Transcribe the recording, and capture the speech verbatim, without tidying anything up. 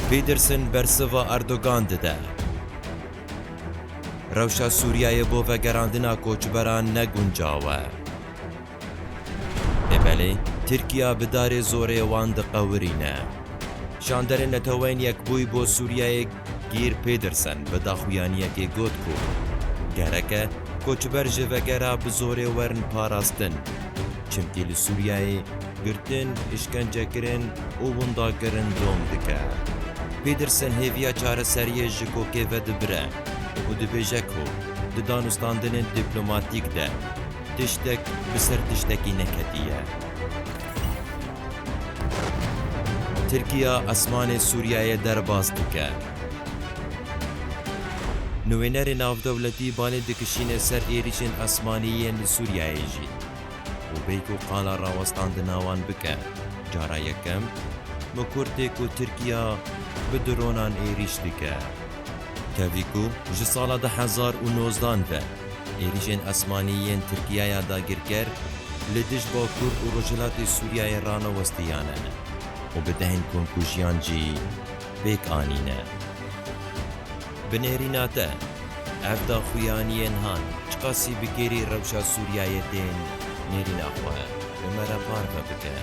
Pedersen bersiva Erdogan dide. Rewşa Sûriyeyê bo vegerandina koçberan ne guncaw e. Ê belê, Tirkiya bi darê zorê wan diqewirîne. Şanderên Neteweyên Yekbûyî bo Sûriyeyê Geir Pedersen bi daxuyaniyekê got ku gerek e koçber ji vegera bi zorê werin parastin, çimkî li Sûriyeyê girtin, îşkencekirin û windakirin dom dike. Pedersen hêviya çareseriyê ji kokê vedibire û dibêje ku di danûstandinên dîplomatîk de tiştek bi ser tiştekî neketiye. Tirkiya esmanê Sûriyeyê derbas dike. Nivînerê navdewletî balê dikişîne ser êrîşên esmanî yên li Sûriyeyê jî û bê ku qala rawestandina wan bike. Cara yekem, mikur tê ku Tirkiya bi dronan êrîş dike. Tevî ku ji sala du hezar û nozdan ve êrîşên esmanî yên Tirkiyeya dagirker li dij Bakur û Rojhilatê Sûriyeyê ranewestiyane û bi dehên komkujiyan jî pêk anîne. Bi nêrîna te, ev daxuyaniyên han çiqasî bi kêrî rewşa Sûriyeyê tên nêrîna xwe bi me re parve bike.